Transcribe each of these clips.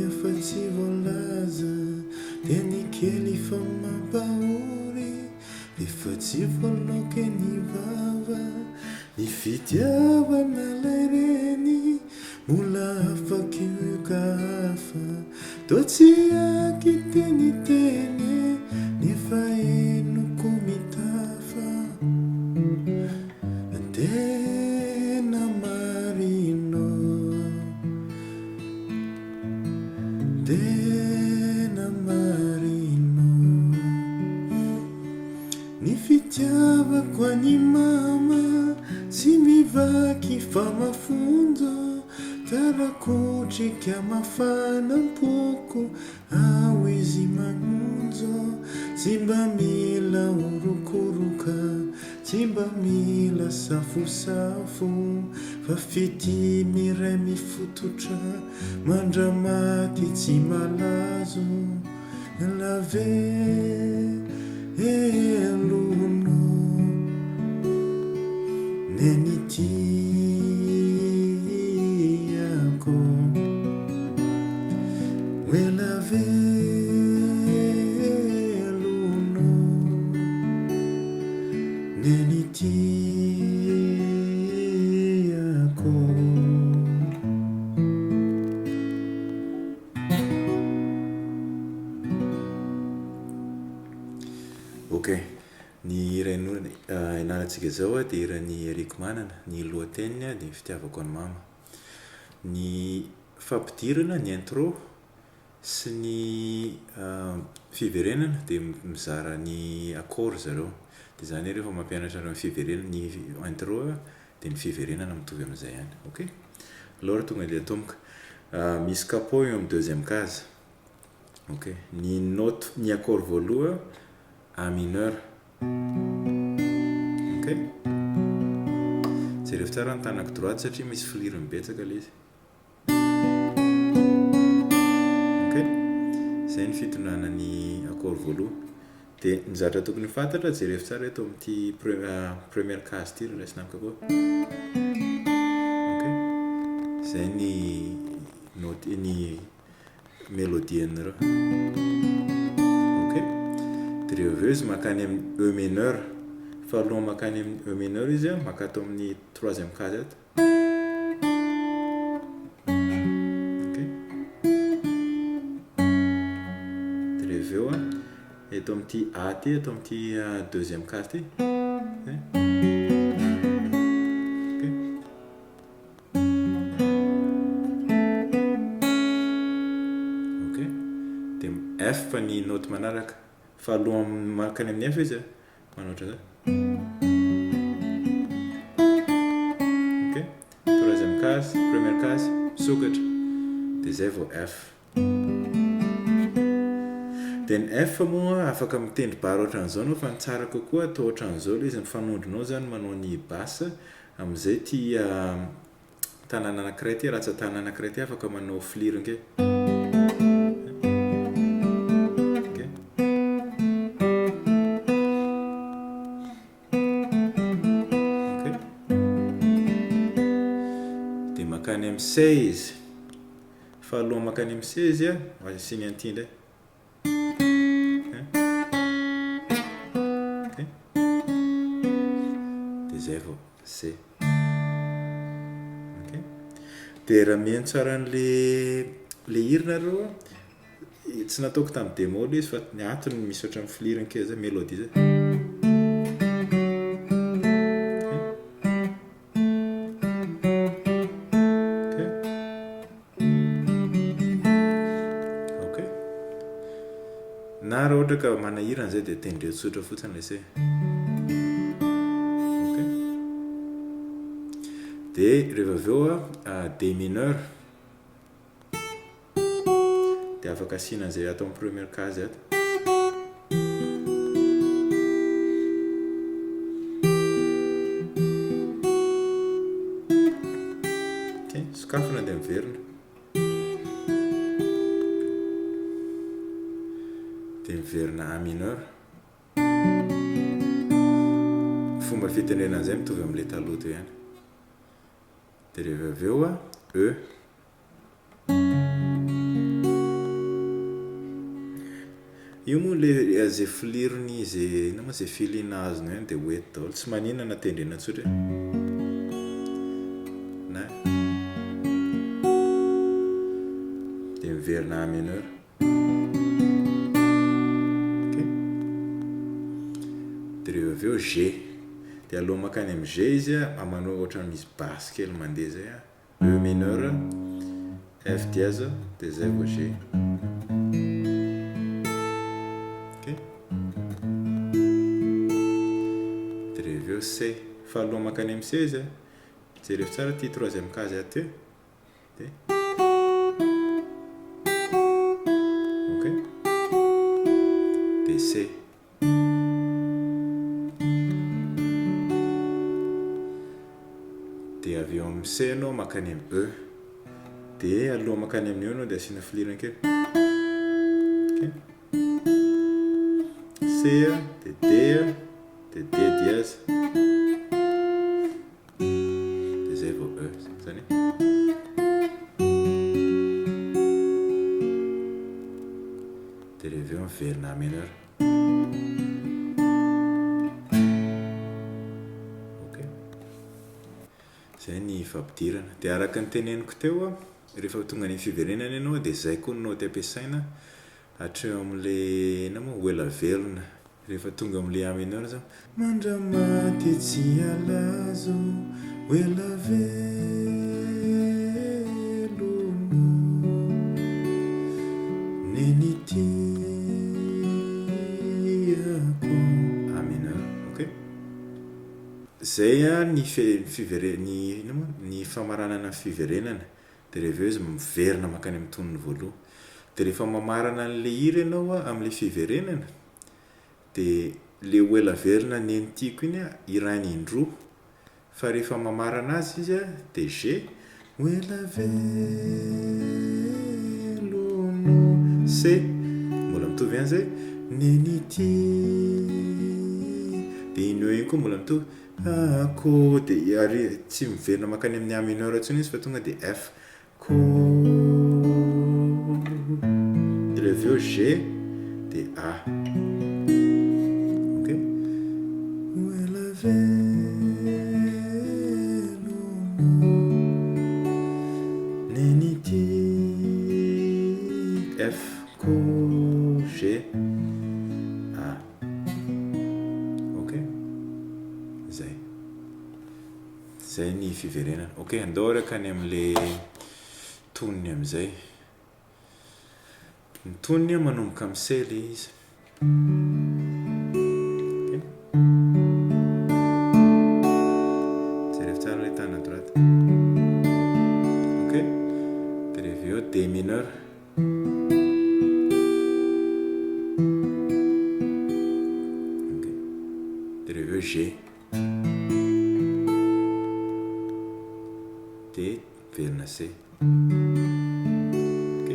fitia fa tsy voalaza Teny kely fa mampahory Rehefa tsy voaloaky ny vava Ny fitiavana lay reny Mbola afaka ioka hafa Toa tsy ankiteniteny Nefa henoko mitafa Tena marina Tena marina Ny fitiavako an'i mama Tsy mivaky fa mafonja Tarakotrika mafana am-poko Ao izy mamonjy Tsy mba mila orokoroka Tsy mba mila safosafo Fa fitia miray mifototra Mandra-maty tsy malazo Lavelonao Neny tiako Ho ela velonao Neny tiako. Ok, ny hira ianarantsika izao dia hiran'i Eric Manana, ny lohateniny dia ny fitiavako an'i mama. Ny fampidirana, ny intro, sy ny fiverenana dia mizara ny accord zareo. Dia izany hoe rehefa mampianatra anareo ny fiverenana, ny intro dia ny fiverenana mitovy amin'izay ihany. Ok? Aleo ary tonga dia atomboka. Misy capo eo amin'ny deuxième case. Ok. Ny note, ny accord voaloha A mineur. Ok. Jereo tsara ny tanako droite satria misy filirony betsaka ilay izy. Ok. Izay ny fitondrana ny accord voaloha. Dia ny zavatra tokony ho fantatra, jerevo tsara eto amin'ity première case ity raha raisina amiko koa. Ok. Izay ny note, ny mélodie an'ireo. Ok. Dia rehefa avy eo izy mankany amin'ny E mineur. Fa alohan'ny mankany amin'ny E mineur izy, maka ato amin'ny troisième case ato. Ok. Dia rehefa avy eo an, eto amin'ity A ity, eto amin'ity deuxième case ity. Ok. Ok. Dia F ny note manaraka. Fa alohan'ny mankany amin'ny F izy an, manao ohatran'izao. Ok. Troisième case, première case, misokatra. Dia izay vao F. Dia ny F moa afaka mitendry barre ohatran'izao anao fa ny tsara kokoa atao ohatran'izao ilay izy, ny fanondronao izany manao ny basse amin'izay ity tanana anankiray ity, ratsan-tanana anankiray ity afaka manao fliriny kely. Ok. Ok. Dia mankany amin'ny C izy. Fa alohan'ny mankany amin'ny C izy, asiany an'ity indray. Ok. Dia izay vao C. Ok. Dia raha mihaino tsara an'le le hira nareo an, tsy nataoko tamin'ny démo ilay izy fa ny ato no misy ohatran'ny filiriny kely zay, mélodie zay. Ok. Ok. Na raha ohatra ka manahirana izay dia tendreo tsotra fotsiny ilay C. Ok. Dia rehefa avy eo D mineur. Dia afaka asiana an'izay ato amin'ny première case ato. Ok, sokafana dia miverina. Dia miverina A mineur. Fomba fitenena an'izay mitovy amin'ilay taloha teo ihany. Dia rehefa avy eo E. Io moa le ze filirony ze inona moa ze feeling azonao eny dia ho ety daholo, tsy maninona na tendrena tsotra e. Na dia miverina A mineur. Ok. Dia rehefa avy eo G. Dia aloha mankany amin'ny G izy a, manao ohatran'ny misy basse kely mandeha zay a. E mineur, F dièse, dia zay vao G. Ok. Dia rehefa avy eo C. Fa aloha mankany amin'ny C izy a, jerevo tsara ity troisième case ato ity. Dia. Ok. Dia C. Dia avy eo amin'ny C ianao mankany amin'ny E. Dia aloha mankany amin'ny E ianao dia asiana filirana kely. Ok. C, dia D, dia D dièse. Dia izay vao E. Izany hoe. Dia rehefa avy eo miverina A mineur. Ok. Izay ny fampidirana. Dia araka ny teneniko teo, rehefa tonga any amin'ny fiverenana ianao dia izay koa ny naoty ampiasaina hatreo amin'ilay inona moa, ho ela velona. Rehefa tonga amin'ilay A mineur zany. Mandramaty tsy halazo ho ela velona Neny tiako. A mineur, ok. Zay ny fivere- ny inona moa, ny famaranana ny fiverenana. Dia rehefa eo izy miverina mankany amin'ny tonony voalohany. Dia rehefa mamarana an'ilay hira ianao amin'ilay fiverenana, dia ilay ho ela velona neny tiako iny hirainy indroa. Fa rehefa mamarana azy izy dia G. Ho ela velona. C, mbola mitovy ihany izay. Neny tiako. Dia iny E iny koa mbola mitovy. A, ko, dia ary tsy miverina mankany amin'ny A mineur intsony izy fa tonga dia F, ko, dia avy eo G, dia A. Ok? Ho ela velona Neny tiako. F, ko, G, A. Ok. Zay. Zay ny fiverenana. Ok, andao ary hankany amin'le tonony amin'izay. Ny tonony manomboka amin'ny C le izy. Ok. Jerevo tsara le tanana droite. Ok. Dia rehefa eo D mineur. Ok. Dia rehefa eo G. Dia miverina C. Ok.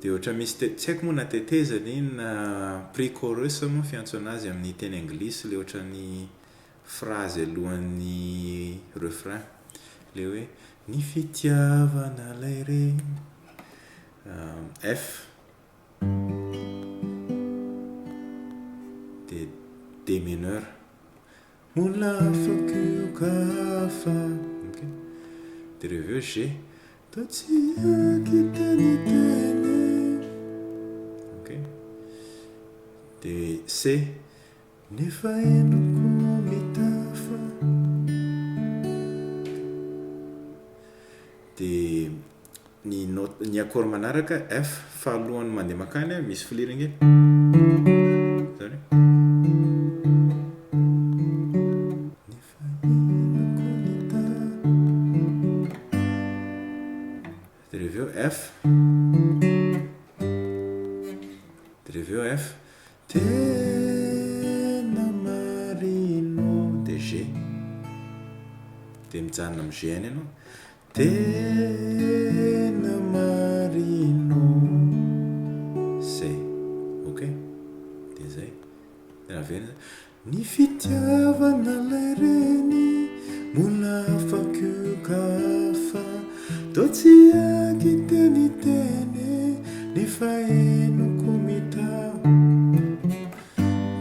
Dia ohatra misy te- tsy haiko moa na tetezana iny na pre-chorus moa fiantso anazy amin'ny teny anglisy ilay ohatran'ny Phrase alohan'ny refrain, le hoe ny fitiavana lay reny. F dia D mineur. Mbola afaka io ka hafa. Ok. Dia rehefa avy eo G. Toa tsy ankiteniteny. Ok. Dia C. Nefa henoko mitafa. Dia ny note, ny accord manaraka F fa alohan'ny mandeha mankany misy filirana kely. Zany hoe. Nefa henoko mitafa. Dia rehefa eo F. Dia rehefa eo F. Tena marina ô. Dia G. Dia mijanona amin'ny G ihany ianao. Tena marina ô. C. Ok? Dia izay. Dia averina. Ny fitiavana ilay reny mbola afak'io ka hafa. Toa tsy haiko hiteniteny e. Nefa henoko mitaho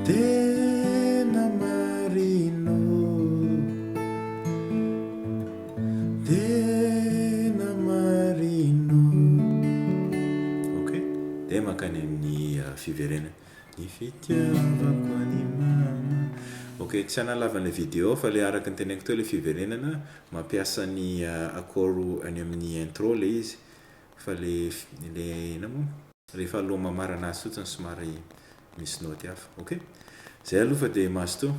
Tena marina ô Tena marina ô. Ok, dia mankany amin'ny fiverenana. Ny fitiavako an'i mama. Ok, tsy hanalava an'ilay vidéo fa ilay araka ny teneniko teo ilay fiverenana, mampiasa ny accord any amin'ny intro ilay izy fa ilay ilay inona moa? Rehefa aloha mamarana azy fotsiny somary misy naoty hafa. Ok, zay aloha fa dia mazotoa.